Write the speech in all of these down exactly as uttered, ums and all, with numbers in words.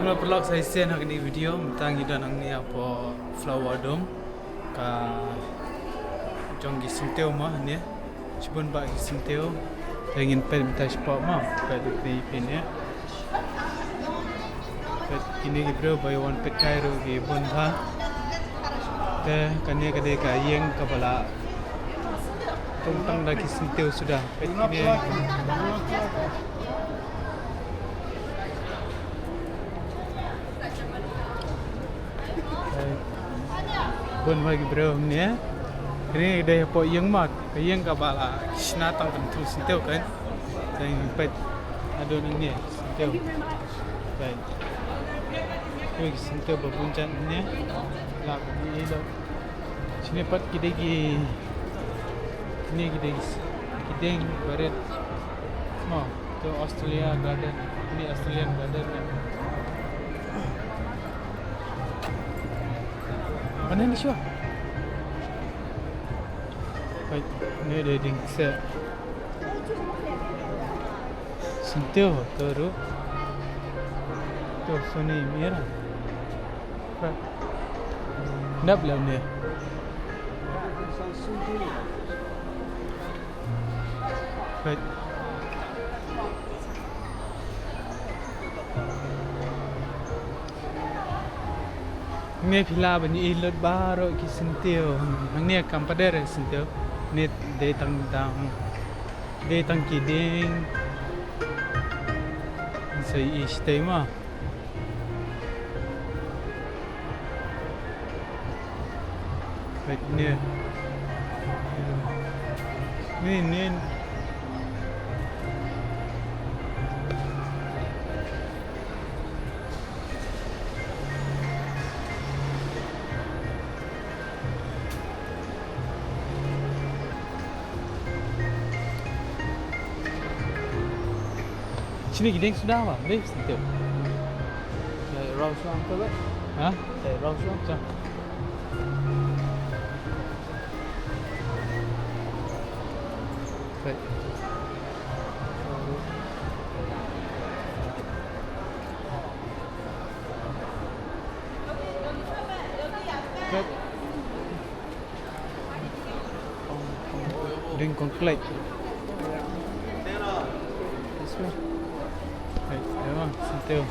Paralok, sa shisien ha kane ka video mynta ngi don hangne hapoh Flower Dome, ka jong ki syntiew mo hangne. Shibun bah ki syntiew. Te ngin peit mynta shapoh mo, peit ïa kine, ïa kine. Peit kine ki briew ba ïa wan peit kai ruh ki bun bha. Te kane ka dei ka ïing kaba la tongtang da ki syntiew suda. Peit kine. Bun bha ki briew hangne. Kane ka dei hapoh ïing mo, ka ïing kaba la shna tang ban thung syntiew kan. Te peit, hadien hangne syntiew. Peit. Ki syntiew ba bun jan hangne. La ba ngi ïoh. Shane pat ki dei ki, kine ki dei ki, ki dieng barit. Mo, to Australia Garden, kine Australian Garden ne. Mana ni shuwa? Peit, ne dei dieng kseh. Syntiew, to ruh. To Sony Mira. Nap lem ne. Right. Ngi phi lah ban ïohi lut baroh ki syntiew. Hangne kam pat dei re syntiew. Ne dei tang, tang, dei tang ki dieng. Sa ïohi shatei mo. Peit ne. Nin, nin. Shane ki dieng suda ba, dei syntiew. Rau suang tu, ha? Rau suang. Right. Right. Ding kong klek. This way. Right, ïa ma, syntiew.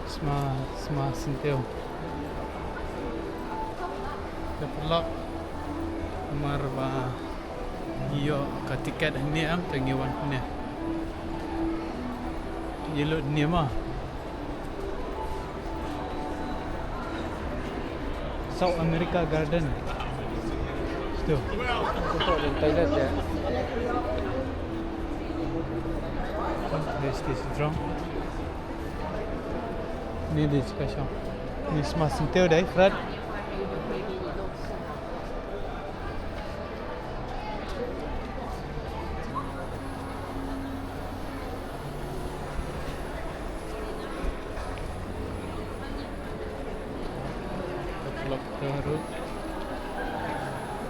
Sma, sma syntiew. Te paralok, namar ba ïoh ka tiket hangne em, te ngi wan hangne. Ïa lut hangne mo. South America Garden. Sto. Ito po yung toilet ya. This is drone. Ni di special. Ni sma syntiew dei, Fred.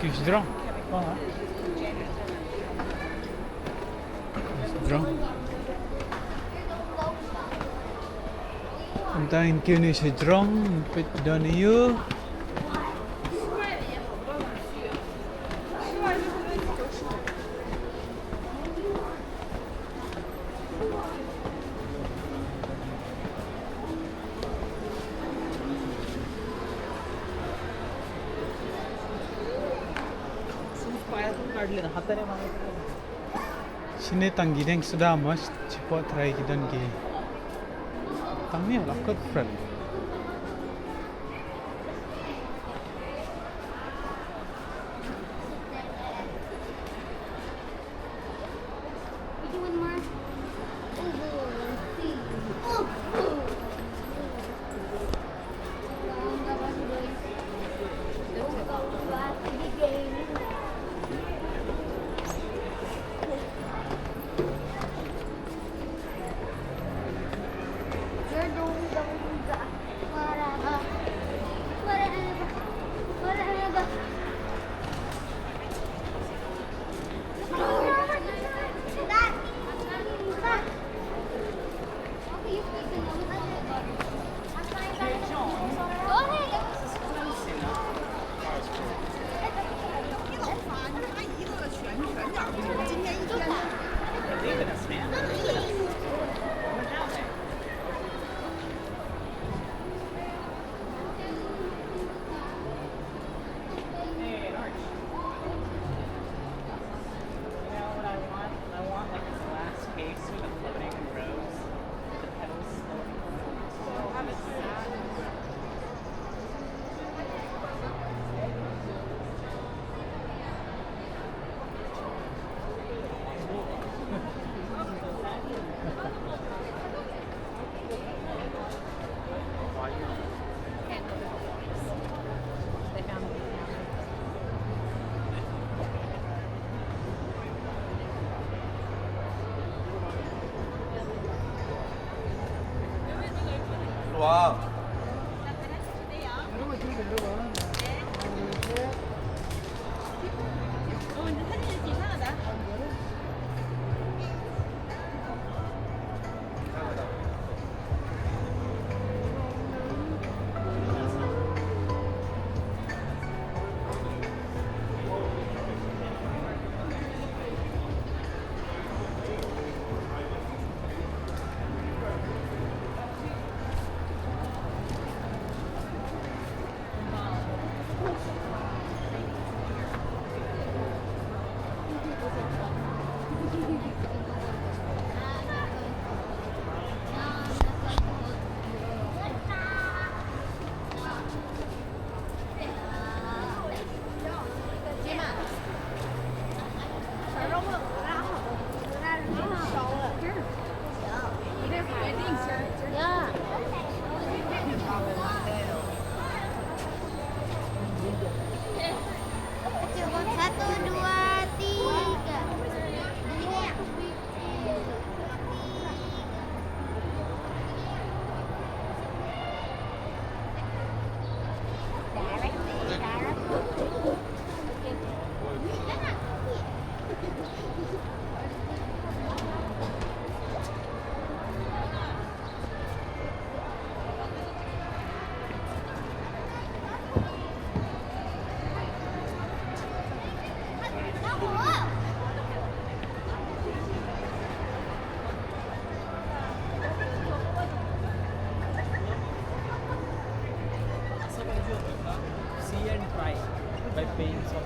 Kish drone. Kish drone. Mynta ngin kiew ne sha jrong, peit don ïa u. Shini tang ki deng suda mo, shipor trai ki don ki. Tang ni la kot friend. Wow. Satu, dua, tiga. See and try by paying some.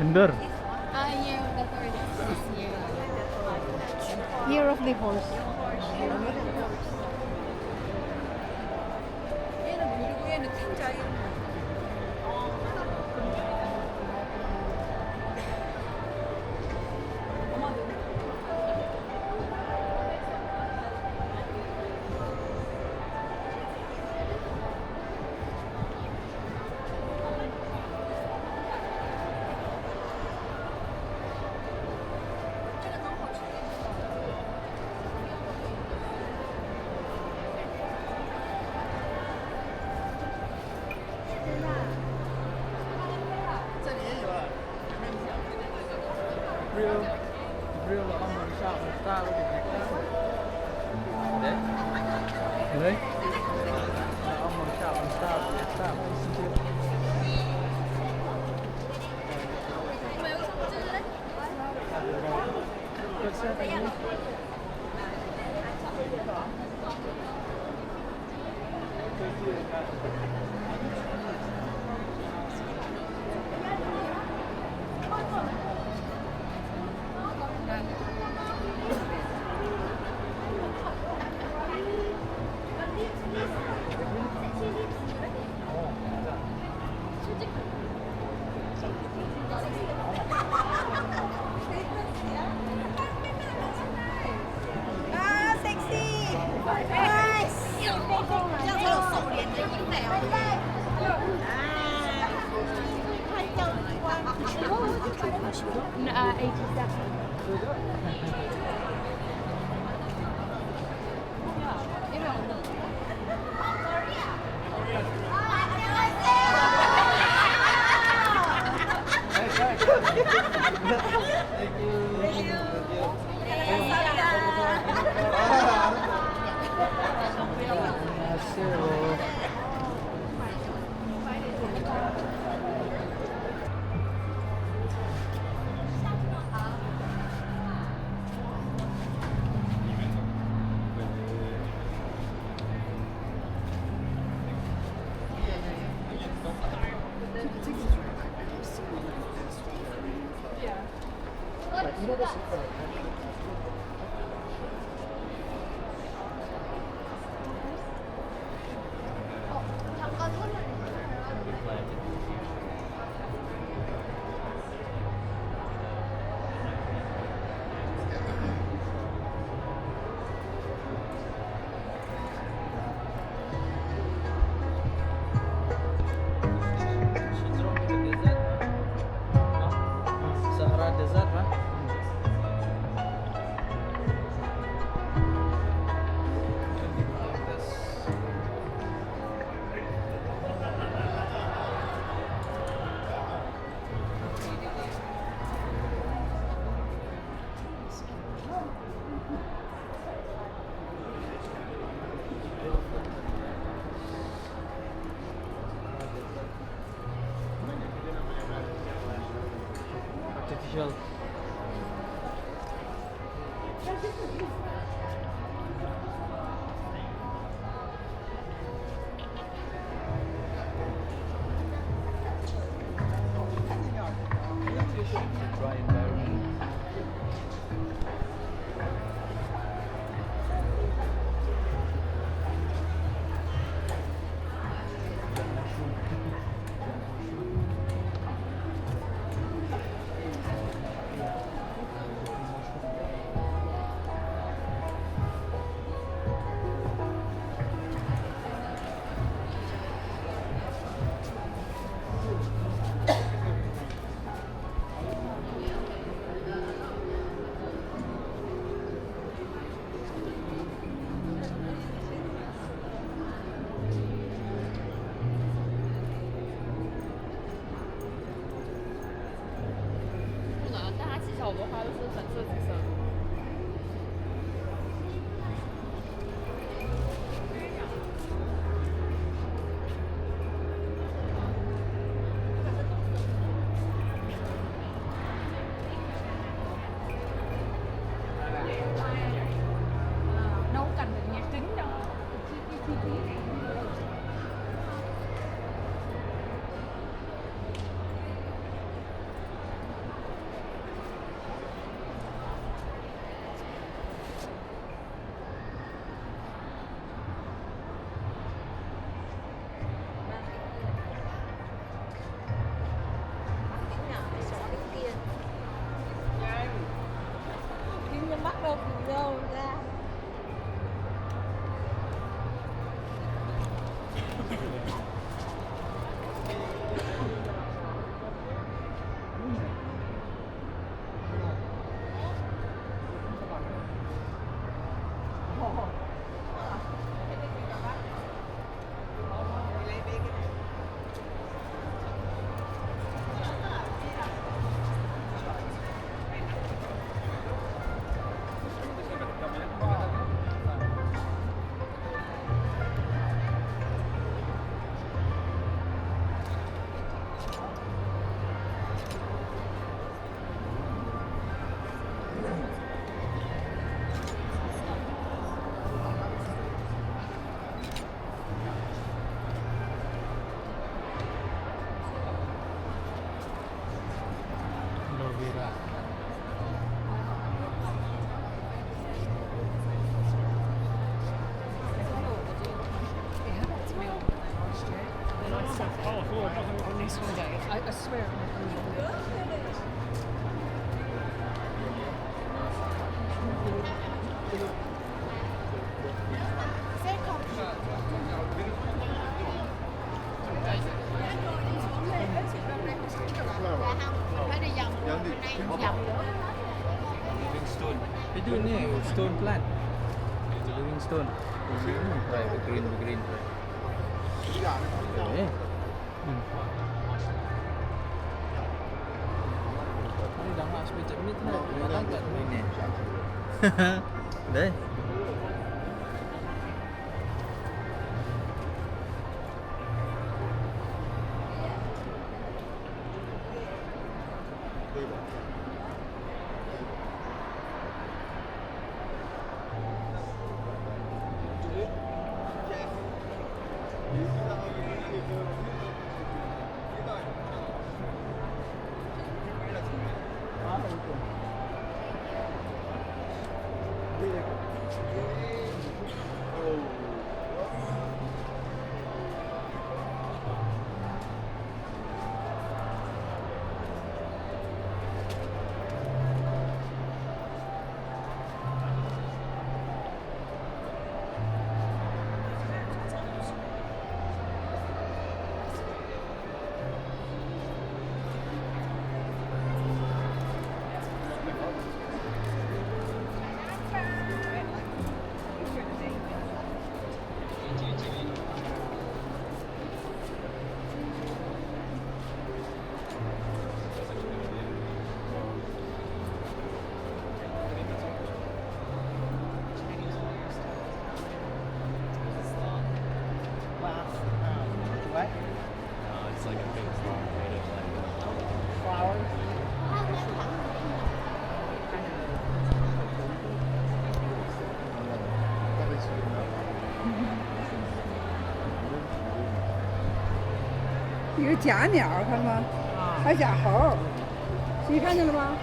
Sundar. Ah, yeah, the horse. Year of the horse. Uh, eighty-seven. Sahara Desert, right? Artificial. I, I swear. Livingstone. Itu ni stone plant. Livingstone. Ini, right, green, green. Eh. Hmm. Ini dah masuk minit ni. Dah kat ni. Deh. Glass, um, what? Uh, it's like a big flower made of, like, flowers. Yu jia niao, kan ma? Hai jia hao. Shi kan ma?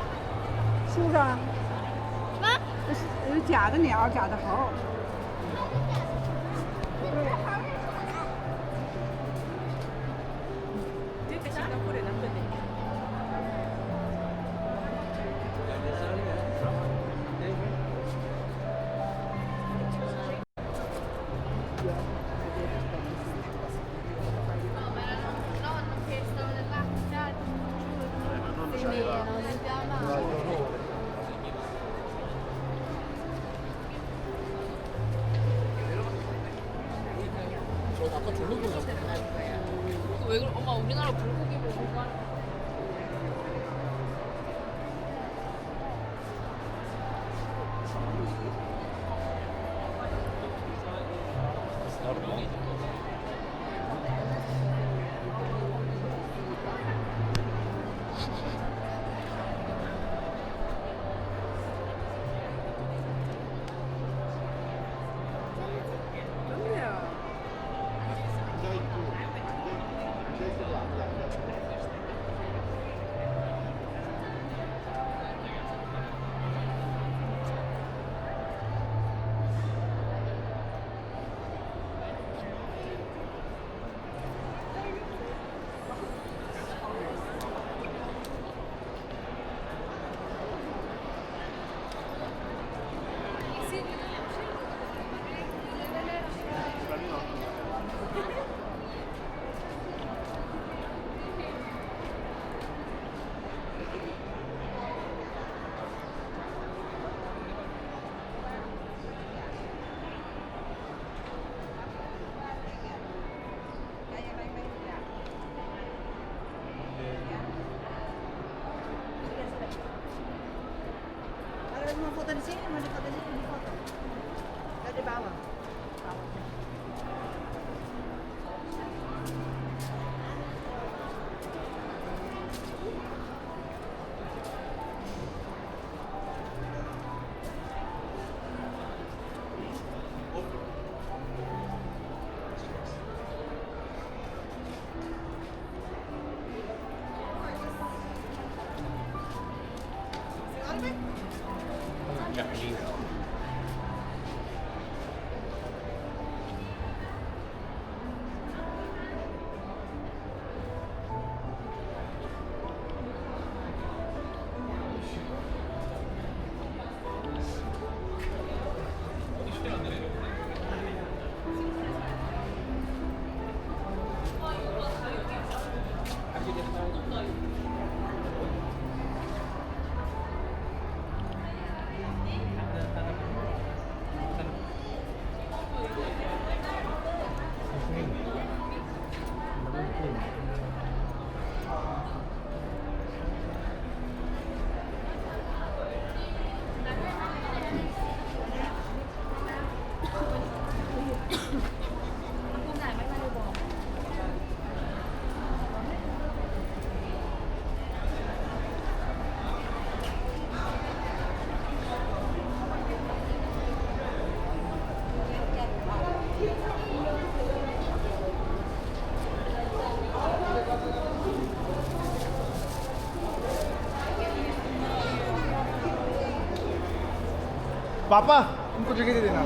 Su ra. Yu jia de niao, jia de hao. 왜 그래? 엄마, 우리나라 불고기 먹을까? Ada mau foto di sini, mau difoto di sini, difoto. Dari bawah. पापा, उनको जगह दे देना।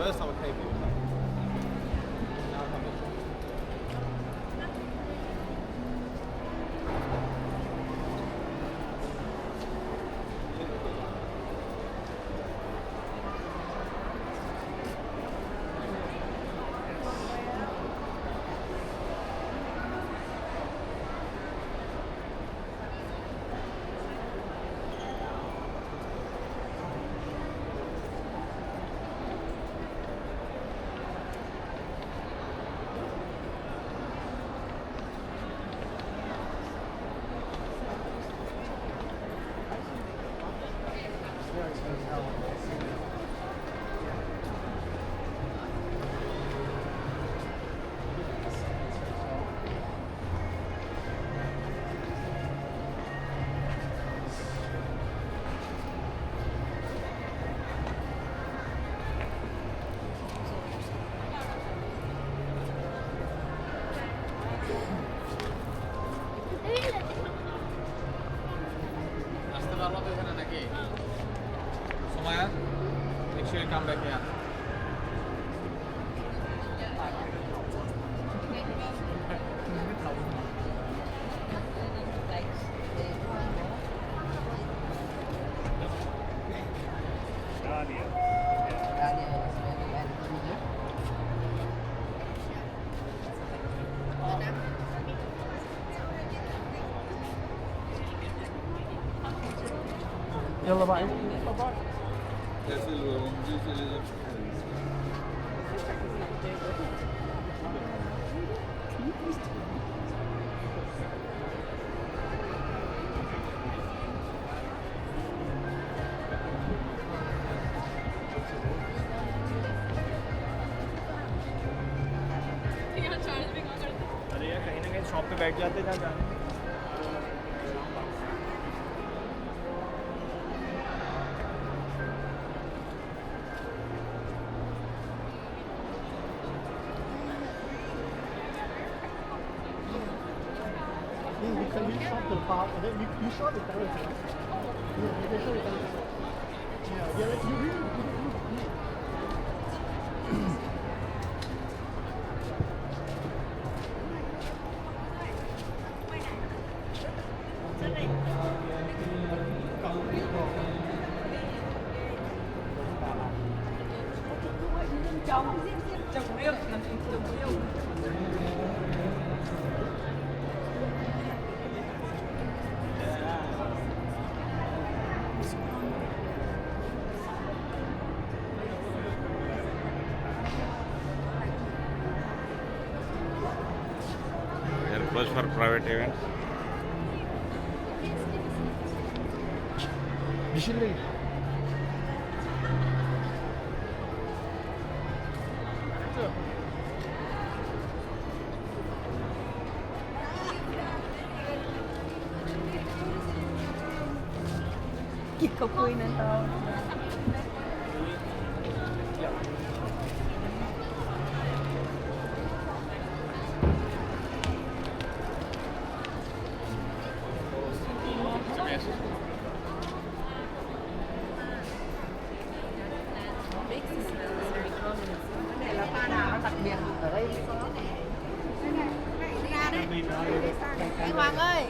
First I was capable, but now I can't. আসতে পারবো তো এখানে নাকি? সময়, make sure you come back here. يلا باي. अरे यार, कहीं ना कहीं शॉप पे बैठ जाते, जहाँ जाना। They're closed for private events. Anh Hoàng ơi.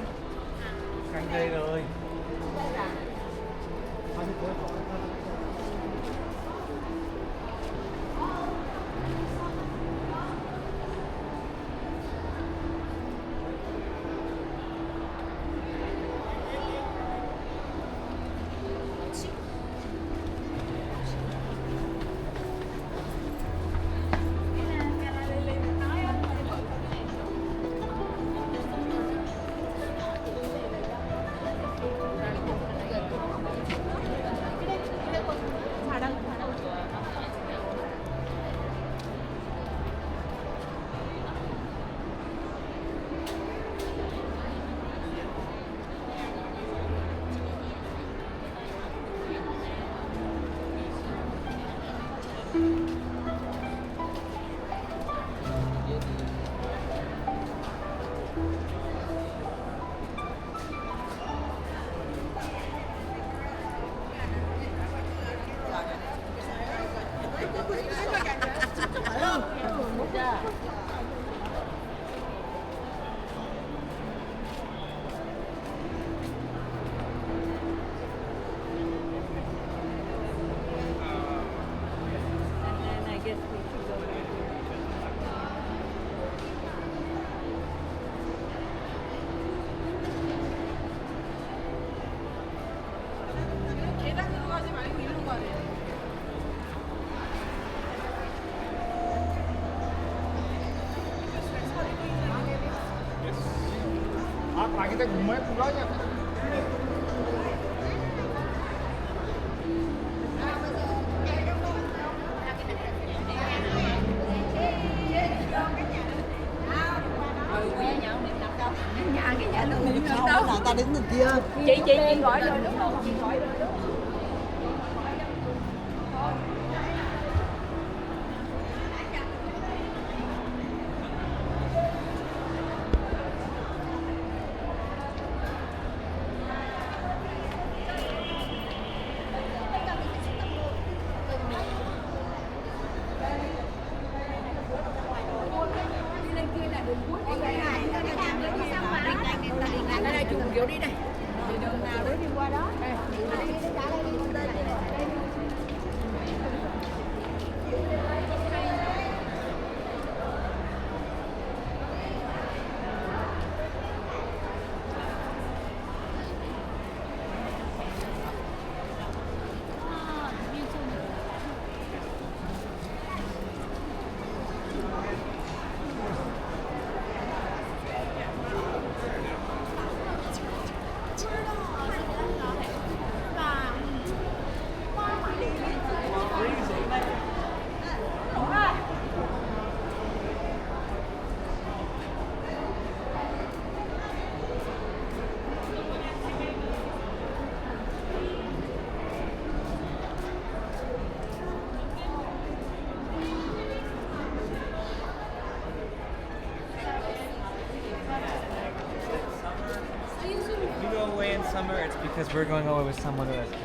Nhà cái nhà nước mình. Chị, chị, chị gọi rồi đúng không? Chị gọi rồi đúng không? If we go away in summer, it's because we're going away with someone who has kids.